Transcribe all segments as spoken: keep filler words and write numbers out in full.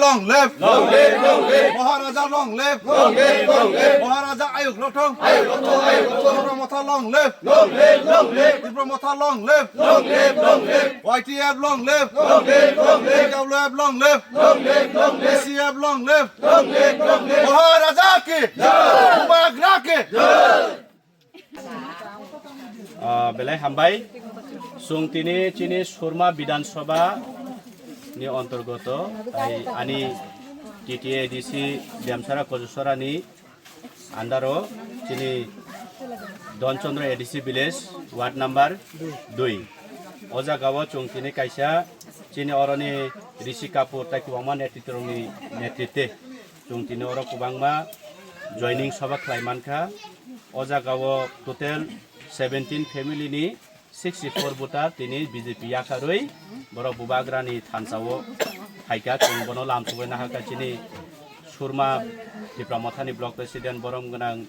Long live! Long live! Long live! Maharaja long live! Long live! Long live! Maharaja Ayuk Rothong! Ayuk Rothong! Ayuk Rothong! Tipra Motha long live! Long live! Long live! Tipra Motha long live! Long live! Long live! Y T F long live! Long live! Long live! T W F long live! Long live! Long live! C F long live! Long live! Long live! Maharaja ki! Jai! Bubagra ki! Jai! Ah, belai hambai. Chwng tini chini Surma Bidhan Sabha ni antargato, tai ani T T A D C Demsara Kojusora ni under o chini Don Chandra A D C village ward number dui. O jaga o chwng tini kaisa chini oroni Rishi Kapoor tai kwbangma netritwrokni netritwe chwng tini oro kwbangma joining sabha khlai mankha. O jaga o total seventeen family ni sixty four voter tini B J P yakarwi borok Bubagra ni thansa o phaikha, chwng bono lam sugwi nahakha chini Surma Tipra Motha ni block president borom gwnang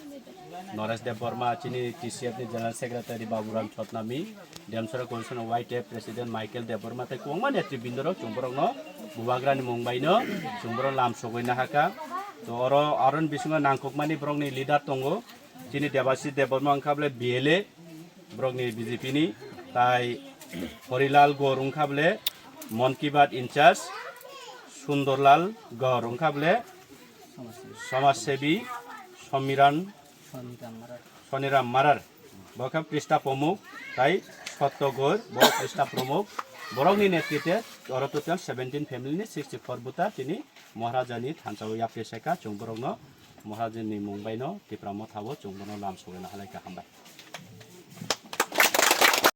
Naresh Debbarma, chini T C F ni general secretary Baburam Chotnami, Demsara Coalition Y T F president Michael Debbarma tei kwbangma netribindorok chwng borokno Bubagrani mung baino chwng borok lam sogwi nahakha. To oro aroni bisingo nangkukmani borokni leader tongo, chini Debasi Debbarma wngkha bole B L A borokni B J P ni, tai Horilal Gor wngkha bole Mon Ki Baat in charge, Sundorlal Gor wngkha bole Samaj Sebi, Somiran Soniram Marar, bo khe Krista Pamuk, tai Sotto Gor, bo Krista Pamuk. Borokni netritwe oro total seventeen family ni sixty four voter tini Maharaja ni thansa o yapri saikha, chwng borokno Maharaja ni mung baino Tipra Motha o chwng bono lam sogwi nahalaikha, hambai.